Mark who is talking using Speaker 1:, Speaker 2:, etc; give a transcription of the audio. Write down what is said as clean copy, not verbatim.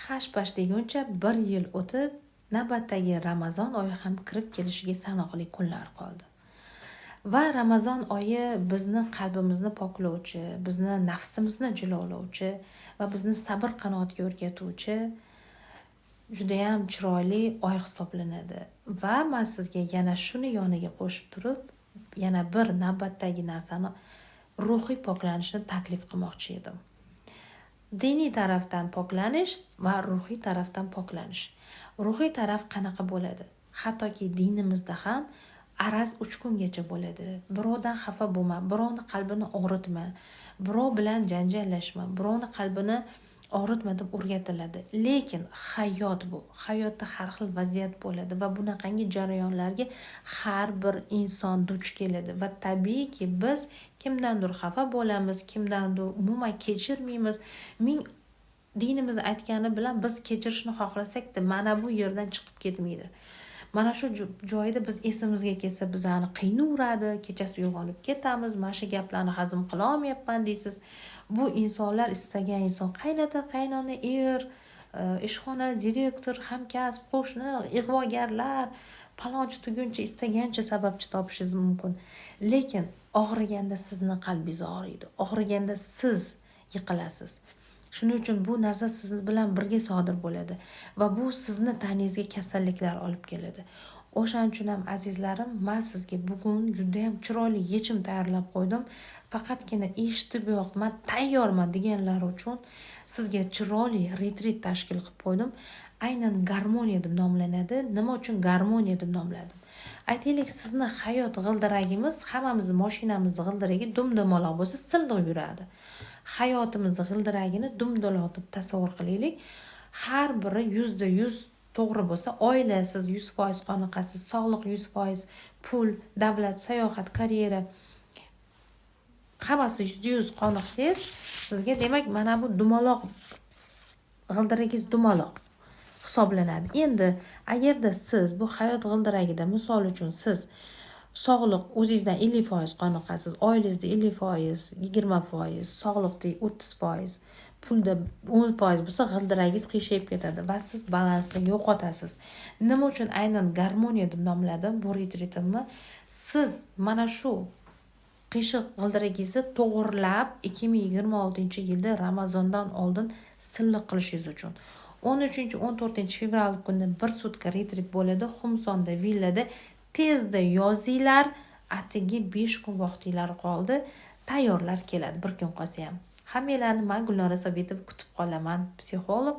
Speaker 1: Hash-pash deguncha bir yil o'tib, navbatdagi Ramazon oyi ham kirib kelishiga sanoqli kunlar qoldi. Va Ramazon oyi bizni qalbimizni poklovchi, bizni nafsimizni jilovlovchi va bizni sabr qanoatga o'rgatuvchi judayam chiroyli oy hisoblanadi. Va man sizga yana shuni yoniga qo'shib turib, yana bir navbatdagi narsani, ruhiy poklanishni taklif qilmoqchi edim. Diniy tarafdan poklanish va ruhiy tarafdan poklanish. Ruhiy taraf qanaqa bo'ladi? Hattoki dinimizda ham araz 3 kungacha bo'ladi. Birovdan xafa bo'lma, birovni qalbini og'ritma, birov bilan janjallashma, birovni qalbini og'ritma deb o'rgatiladi. Lekin hayot bu. Hayotda har xil vaziyat bo'ladi va bunaqangi jarayonlarga har bir inson duch keladi va tabiiyki biz kimdandir xafa bo'lamiz, kimdandir umuman kechirmaymiz. Ming dinimiz aytgani bilan biz kechirishni xohlasakda, mana bu yerdan chiqib ketmaydi. Mana shu joyda biz esimizga kelsa, bizani qiynaveradi, kechasi uyg'onib ketamiz, mana shu gaplarni hazm qila olmayapman deysiz. Bu insonlar istagan inson qaynota, qaynona, er, ishxona, direktor, hamkasb, qo'shni, ig'vogarlar, palonchi tuguncha istagancha sababchi topishingiz mumkin. Lekin og'riganda sizni qalbingiz og'riydi. Og'riganda siz yiqilasiz. Shuning uchun bu narsa siz bilan birga sodir bo'ladi va bu sizni tanangizga kasalliklar olib keladi. O'shaning uchun ham, azizlarim, men sizga bugun juda ham chiroyli yechim tayyorlab qo'ydim. Faqatgina eshitib yo'q, men tayyorman deganlar uchun sizga chiroyli retrit tashkil qilib qo'ydim. Aynan garmoniya deb nomlanadi. Nima uchun garmoniya deb nomladim? Aytaylik, sizni hayot g'ildiragimiz, hammamizni mashinamizni g'ildiragi dum-dumaloq bo'lsa, silliq yuradi. Hayotimizni g'ildiragini dum-dumaloq deb tasavvur qilaylik. Har biri 100% to'g'ri bo'lsa, oila, siz 100% qoniqasiz, sog'liq 100%, pul, davlat, sayohat, karyera, hammasi 100% qoniqsangiz, sizga demak mana bu dumaloq g'ildiragingiz dumaloq hisoblanadi. Endi agarda siz bu hayot g'ildiragida, misol uchun, siz sog'liq o'zingizdan 50% qoniqasiz, oilangizda 50%, 20%, sog'liqda 30%, pulda 10% bo'lsa, g'ildiragingiz qiyshayib ketadi va siz balansni yo'qotasiz. Nima uchun aynan garmoniya deb nomladim bu retritimni? Siz mana shu qiyshiq g'ildiragingizni to'g'irlab 2026-yilda Ramazondan oldin silliq qilishingiz uchun 13, 14 fevral kuni bir sutka retrit bo'ladi Xumsonda, villada. Tezda yozinglar, atigi 5 kun vaqtinglar qoldi. Tayyorlar keladi bir kun qolsa ham. Hammanglarni man, Gulnora Sobitova, kutib qolaman, psixolog.